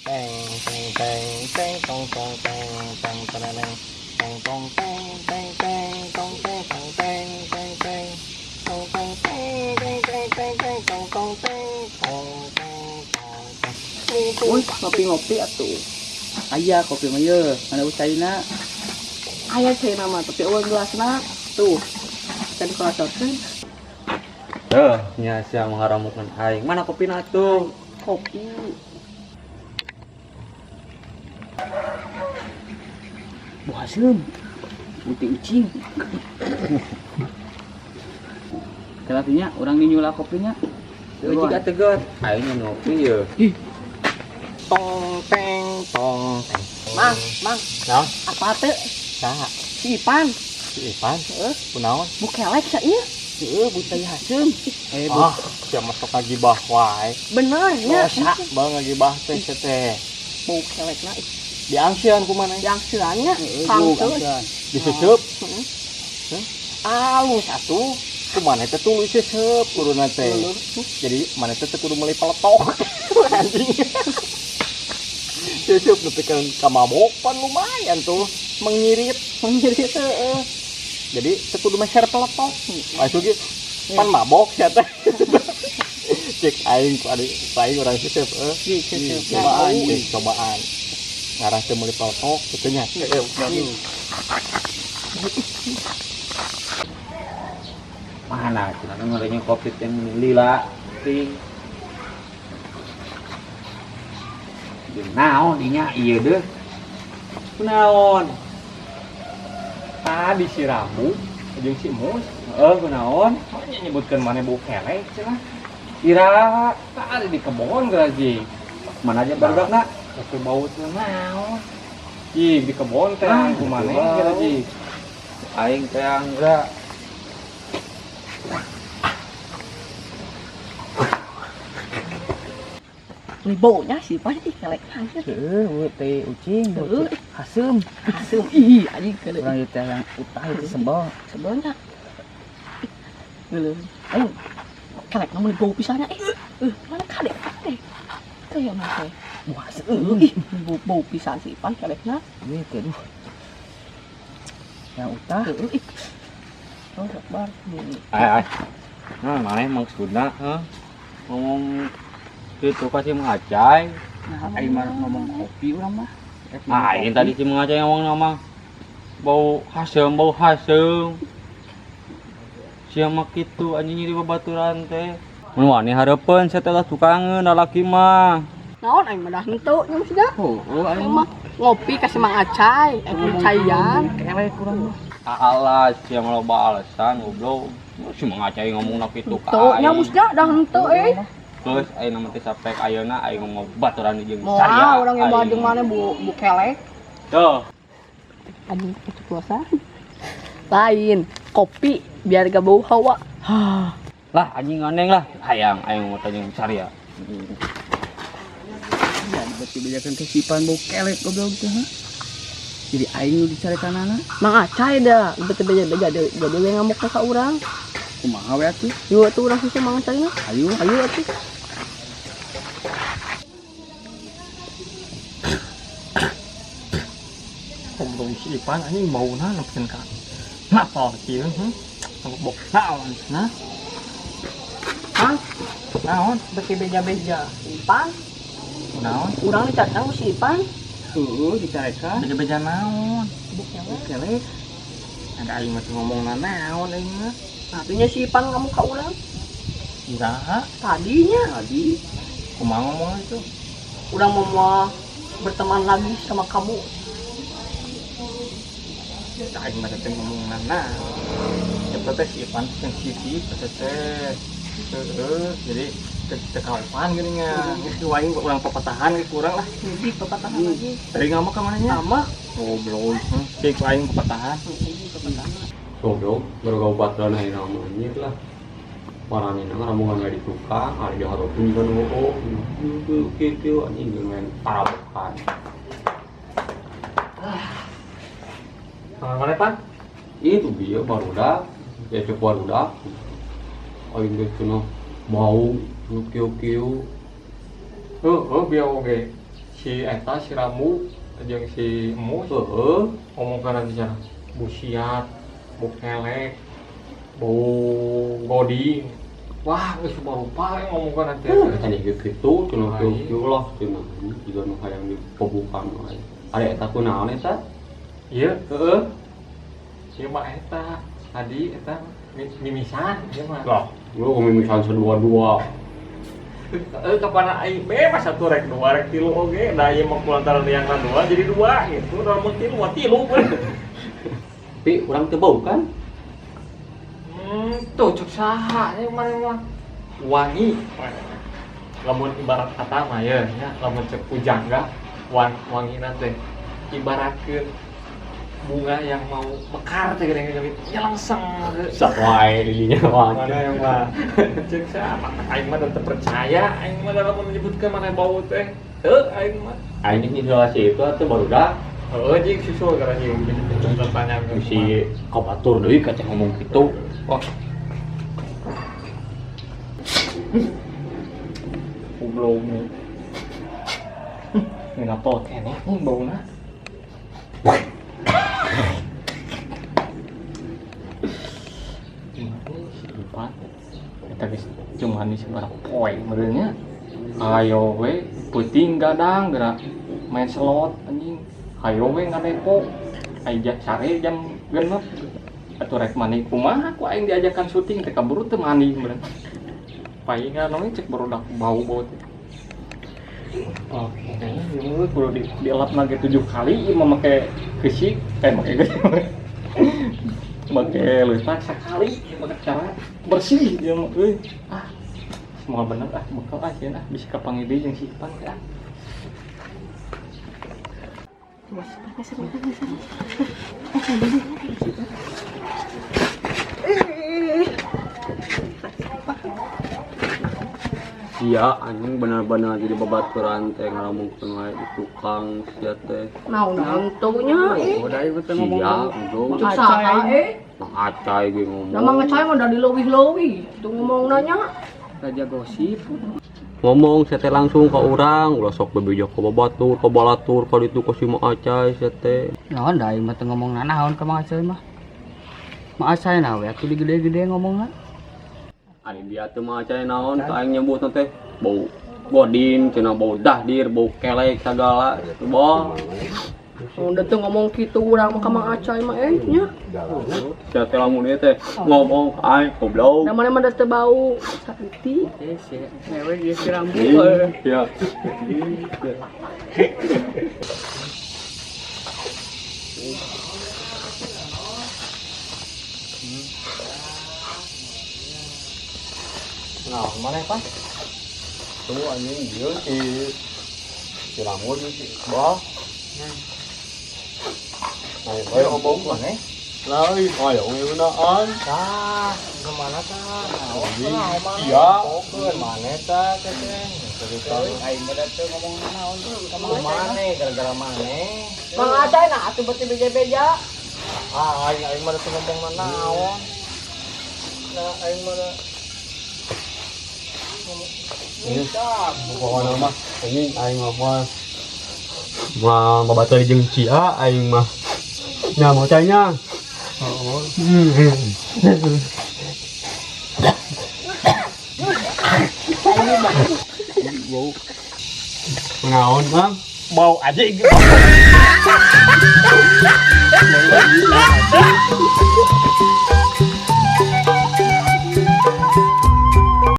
Teng teng teng teng tong tong teng teng teng teng tong teng teng teng tong teng tong teng teng teng tong tong teng teng teng teng teng tong tong teng tong teng tong teng. Uy, ngopi-ngopi atuh. Aya kopi mah yeuh, mana caina? Aya caina mah, tapi eueuh gelasna. Tuh. Kan dikolocorkeun. Tuh, nya sia mengharamkan aing. Mana kopina tuh? Kopi. Buah haseum. Putih ucing. Kelatinya urang ninyula kopinya. Euy jiga tegot. Aing ngopi ye. Tong teng tong teng. Mang, mang, Naon? apa teh? Saha? Si Ipan. Si Ipan. Heeh. Kunaon? Bu kelek sa ieu. Heeh, butai haseum. Eh, bu. Ah, sia masuk ngagibah wae. Bener nya. Dosa bang ngagibah teh sia teh. Bau kelekna ih. Diangsian kumaha? Yang seuannya Heeh, kangkeun. angsean. Diseseup. Heeh. Alus atuh. Kumaha teh tuluy seseup kuduna teh. Lulur. Jadi mana teh teu kudu meuli peletok. Anjing. Seseup nepikeun ka mabok pan lumayan tuh mengirit. Mengirit heeh. Jadi teu kudu meser peletok. Asup ge pan mabok sia teh. Cek aing ku adi aing urang seseup heuh. Ih, seseup. Cobaan, cek cobaan. Ngarah teu meuli peletok kitu nya. Mana cenah ngeuleunya kopi teh lila ting. Jeung naon dinya ieu deuh. Kunaon? Tadi si Rabu jeung si Mus Heeh, kunaon? nya nyebutkeun maneh bau kelek cenah. Ira Tadi di kebon geura mana aja barudakna? Tapi bau teh naon? Jig di kebon teh Ah, kumaneh bau. geura jig. Aing teh anggra. Ini baunya si Ipan ih kelek anjir. Heeh, teh ucing, Heeh. haseum. Haseum ih anjing kelek. Urang ieu teh yang utah itu sebel. Sebelnya. Geuleuh. Ayo. Kelek meuli bau pisannya ih. Mana kadek kadek. Teh ya mah teh. Buah haseum. Ih, bau, bau pisan si Ipan kelekna. Ieu teh aduh. Yang utah. Heeh, ih. Oh, sabar. Ai ai. Nah, maneh maksudna heuh? Ngomong kitu ka si Mang Acai. Nah, aing mah ngomong kopi urang mah. Rek minum Ah, ini kopi. tadi si Mang Acai ngomong nama bau haseum, bau haseum. Sia mah kitu anjing nyiri babaturan teh. Mun wani hareupeun sia teh lah tukangeun lalaki mah. Naon aing mah dah henteu nya maksudna. Oh, aing Aing mah ngopi ka si Mang Acai, aing caian. Kelek urang mah. Alah, sia mah loba alasan goblok. Si Mang Acai ngomongna kitu ka Henteu nya aing. maksudna dah henteu euy. Terus aing nama teh sapek ayeuna aing ngomong baturan jeung Moal saria. urang yang bawa jeung maneh bu bu kelek. Tuh. Anjing itu puasa. Lain, kopi biar gak bau hawa. Hah. Lah anjing aneh lah. Hayang aing mau tanya jeung saria. Ya, berarti bejakeun ke si Ipan bau kelek goblok teh. Ha? Jadi aing nu dicarekanana. Mang Acai dah, betul beja-beja jadi we ngamuk ka urang. Kumaha we atuh? Yuk atuh urang susu Mang Acai mah. Ayo, Ayo atuh. Goblok si Ipan anjing bauna nepikeun ka napal kieu heuh. Bok naon cenah? Mang, Naon? beki beja-beja. Ipan, Naon? urang dicarekan ku si Ipan. Heeh, dicarekan. Beja-beja naon? Buk Bau kelek. Ada aing mah teu ngomongna naon aing mah. Nah, atunya si Ipan ngamuk ka urang. Iraha Tadinya Tadi kumaha ngomongna itu? urang mau berteman lagi sama kamu. Aing mah teh ngomongna naon. Eta teh si Ipan sensitif eta teh. Heeh, jadi teu kaopan geuningan. Geus ku aing urang papatahan ge kurang lah. Jadi pepatahan lagi. Tadi ngamuk ka manehnya? Sama. Goblok. Cek ku aing papatahan. Ini pepatahan. Goblok, baru kau baturan aing nama anjir lah. Paranina ngaramungan di tukang, ada di hareupeun kan oh, gitu gitu anjing jeung main tarabokan. Nah, mana Pan? Itu dia barudak, ya cek barudak. Aing geus cenah bau nu kieu-kieu. Heuh, bieu oge. Si eta si Rambu jeung si Emus Heeh. ngomong kana di sana. Busiat, bau kelek, bau goding. Wah, geus rupa yang ngomong kana teh. Tadi gitu cenah kieu lah cenah jiga nu hayang dipobukan wae. Ari eta kunaon eta? Iya, Heeh. ieu mah eta tadi eta mimisan ieu mah. Lah, lu mimisan sedua-dua. Kapan aing bebas satu rek dua rek tilu oge, da ieu mah kulantaran yang dua jadi dua gitu, da mun tilu mah tilu. Tapi urang teu bau kan? Tuh cek saha nya mana mah wangi. Lamun ibarat kata mah ya, nya lamun cek pujangga wangi teh ibaratkeun bunga yang mau mekar teh geuning geuning ya langsung Sak wae didinya mah. mana yang mah cek saha aing mah teu percaya aing mah dalam menyebutkeun mana bau teh heuh aing mah. Aing jeung isolasi itu atuh barudak Heuh jeung susul gara jeung pertanyaan si kabatur deui ka teh ngomong kitu. Wah. Goblok nih. Ngapel keneh nih bauna. Si Ipan. Eta geus cuman di sabaraha poe meureun nya. Ayo we peuting gadang geura main slot anjing. Ayo we ngadeko. Ai sare jam 6. Atuh rek mandi kumaha ku aing diajakan syuting teh kaburu teu mandi meureun. Paingan we cek barudak bau-bau teh. Oh, kayaknya ieu kudu dielap lagi 7 kali ieu mah make keusik, make keusik. Make leutak sakali ieu mah cara bersih ieu mah euy. Ah, semoga bener ah bekal ah sieun ah bisa kapanggih deui jeung si Ipan teh ah. Sia anjing bener-bener jadi babaturan teh ngalamungkeun wae di tukang sia teh. Naon taunya ih. Udah ieu teh ngomong. Sia goblok. Cek saha eh. Mang Acai ge ngomong. Nah, Mang Acai mah dari leuwih-leuwih. Tuh ngomong nanya. Raja gosip. Ngomong sia teh langsung ka urang, ulah sok bebeja ka babatur, ka balatur, ka ditu ka si Mang Acai sia teh. Naon da aing mah teu ngomong nanaon ka Mang Acai mah. Mang Acai na we atuh digede-gede ngomongna. Ari dia teh Mang Acai naon ka aing nyebutna teh bau godin, cenah bau dahdir, bau kelek sagala gitu boh. Udah tuh ngomong gitu urang mah ka Mang Acai mah nya. Sia teh lamun ieu teh ngomong ka aing goblok. Da mana mah da teu bau saeutik. Si cewek ieu si Rambu. Iya. Nah, mana Pak? Tuh anjing dia si Rambu jeung si Iqbal. Ayo Ayo ngomong mana? Lain, ayo ngeunaan. Tah, kemana tah? Iya. Pokeun mana tah teteh? Cerita Aing mah da teu ngomong nanaon tuh ka Mang Acai. mana gara-gara mana? Mang Acai nah atuh beuti beja-beja. Ah, aing aing mah teu ngomong nanaon. Nah, aing mah Pokokna mah anjing aing mah moal. Mah babatur jeung Cia aing mah. Nya mau cai nya. Bau. Naon, Mang? Bau aja.